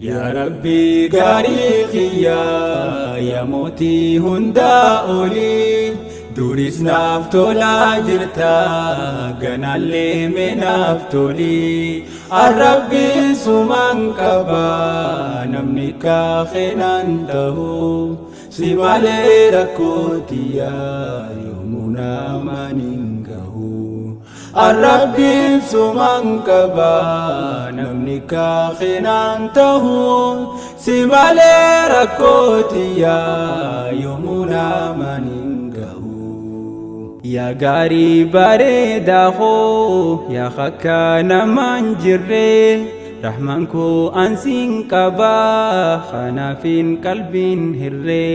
Yaa Rabbii gaarii kiyyaa, yaa mootii hundaa olii, duris naaf tolaa jirta, ganaallee mee naaf tolii. Arrabbiin sumaan qaba, namni kaafeenaan ta'u, si malee rakkootiyaa yoomuu namaan hin gahu. Arrabbiin sumaan qaba, namni kaafeenaan ta'u, si malee rakkootiyaa yoomuu namaan hin gahu. Yaa gaarii bareedaa koo, yaa akka namaan jirre, rahmaan koo ansiin qaba, kanaafin qalbiin hirre.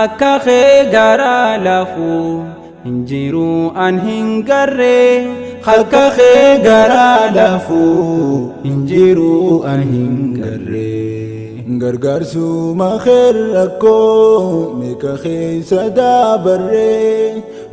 Akka kee garaa laafu hin jiru an hin garre, Akka kee garaa laafu hin jiru an hin garre. Gargaarsuma kee rakkoo meeqa keessa dabarre,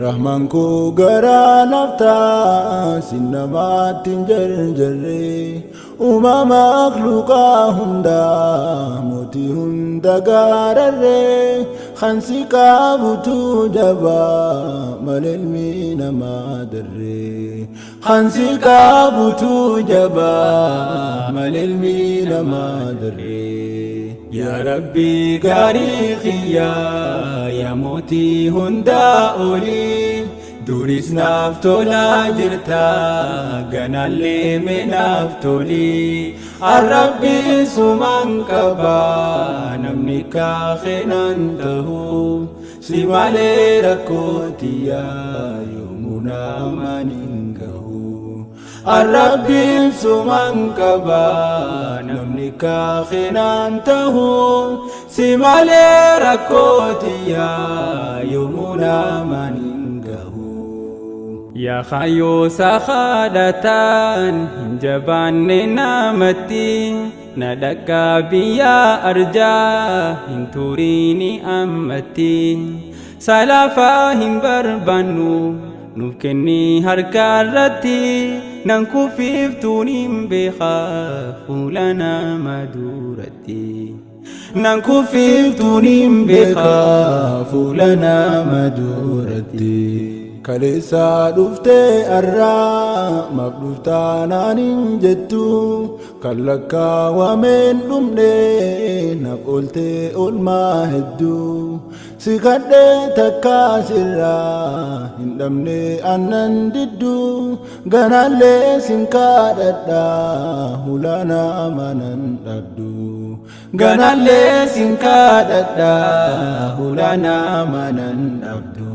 Rahmaan koo garaa laaftaa sin namaatti hin jarjarre. Uumama makhluuqaa hundaa, mootii hunda gaararre, kan si qabutu jabaa malee ilmi namaa darre. Kan si qabutu jabaa malee ilmi namaa darre. Yaa Rabbii gaarii kiyyaa, yaa mootii hundaa olii, duris naaf tolaa jirta, ganaallee mee naaf tolii. Arrabbiin sumaan qaba, namni kaafeenaan ta'u, si malee rakkootiyaa yoomuu namaan hin gahu. Arrabbiin sumaan qaba, namni kaafeenaan ta'u, si malee rakkootiyaa yoomuu namaan hin gahu. Yaa kaayyoo sahaadhataan hin jabaanne namatti, na dhaqqaa biyyaa arjaa hin turiini ammatti. Salaafaa hin barbaannu, nuuf kenni harka irratti, nan kufiiftuun hin beekaa fuula nama duratti. Nan kufiiftuun hin beekaa fuula nama duratti. Kaleessaa dhuftee arraa maaf dhuftaa naan hin jettu, kan lakkaawameen dhumne naaf ooltee oolmaa hedduu. Si kadhee takkaa sirraa hin dhabne aannan diddu, ganaallee sin kadhadha hulaa nama nan dhabdu. Ganaallee sin kadhadha hulaa nama nan dhabdu.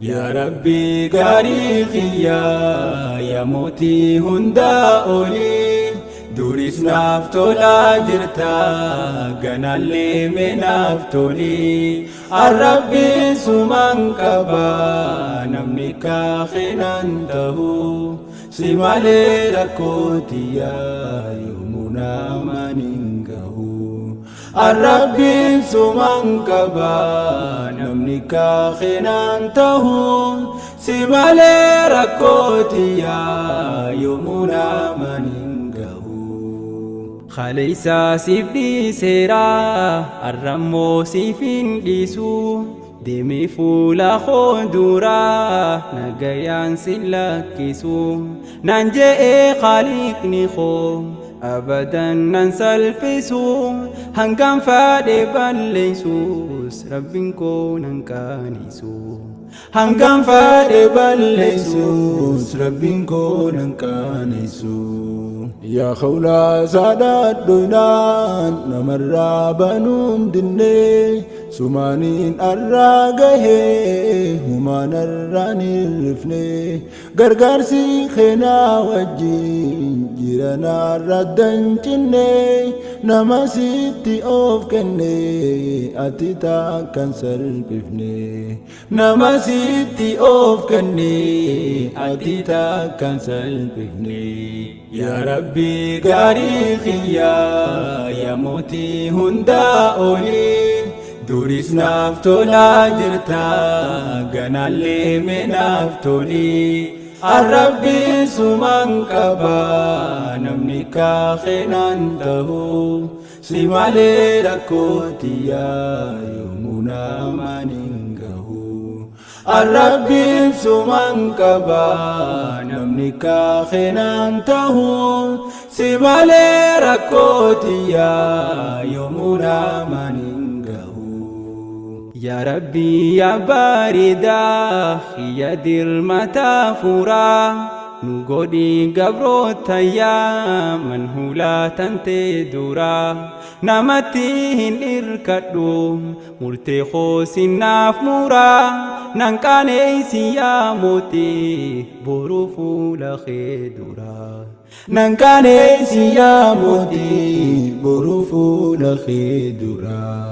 Yaa Rabbii gaarii kiyyaa, yaa mootii hundaa olii, duris naaf tolaa jirta, ganaallee mee naaf tolii. Arrabbiin sumaan qaba, namni kaafeenaan ta'u, si malee rakkootiyaa yoomuu namaan hin gahu. Arrabbiin sumaan qaba, namni kaafeenaan ta'u, si malee rakkootiyaa yoomuu namaan hin gahu. Kaleessaa siif dhiiseera, arrammoo siif hin dhiisu, deemee fuula koo duraa nagayaan si lakkisu. Naan je'ee Khaaliqni koo abadan nan salphisu, hangam fadhe balleessus Rabbiin koo nan qaanisu. Hangam fadhe balleessus Rabbiin koo nan qaaneessu. Yaa khawlaa saadhaadhoynaan namarraa banuun dinnee, sumaaniin arraa gahee humaanarraan hin rifne, gargaarsi keenaa wajjin jiranaarra dancinne, nama sitti of kenne ati takkan salphifne. Nama sitti of kenne ati takkan salphifne. Yaa Rabbii gaarii kiyyaa, yaa mootii hundaa olii, duris naaf tolaa jirta, ganaallee mee naaf tolii. Arrabbiin sumaan qaba namni kaakeenaan ta'u si malee rakkootiyaa yoomuu namaan hin gahu. Arrabbiin sumaan qaba namni kaakeenaan ta'u si malee rakkootiyaa yoomuu namaan hin gahu. Yaa Rabbii yaa bareedaa xiyya dirmataa furaa nu godhi gabroota yaa man hulaa tantee duraa namatti hin irkadhu murtee koosinnaaf muraa nan qaaneessi yaa mootii boruu fuula kee duraa. Nan qaaneessi yaa mootii boruu fuula kee duraa.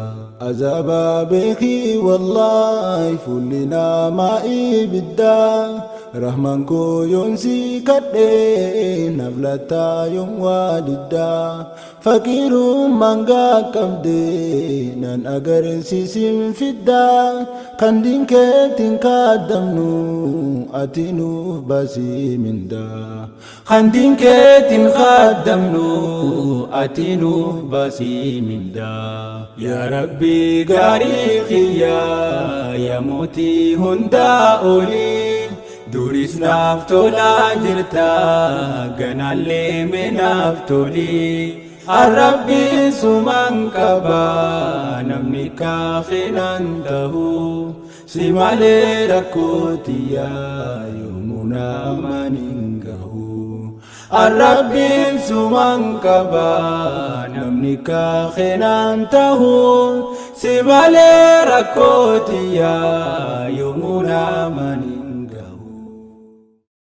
Azaaba beekii wallaahi fuulli namaa ibiddaa Rahmaan koo yoon si kadhee naaf lataa yoon waa diddaa Faqiirummaan qaqqabdee nan agarsiisin fiddaa Kan diinkeetiin kaadamnu ati nuuf baasii mindaa. Kan diinkeetiin kaadamnu ati nuuf baasii mindaa. Yaa Rabbii gaarii kiyyaa yaa mootii hundaa olii duris naaf tolaa jirta ganaallee mee naaf tolii. Arrabbiin sumaan qaba namni kaakeenaan ta'u si malee rakkootiyaa yoomuu namaan hin gahu. Arrabbiin sumaan qaba namni kaakeenaan ta'u si malee rakkootiyaa yoomuu namaan hin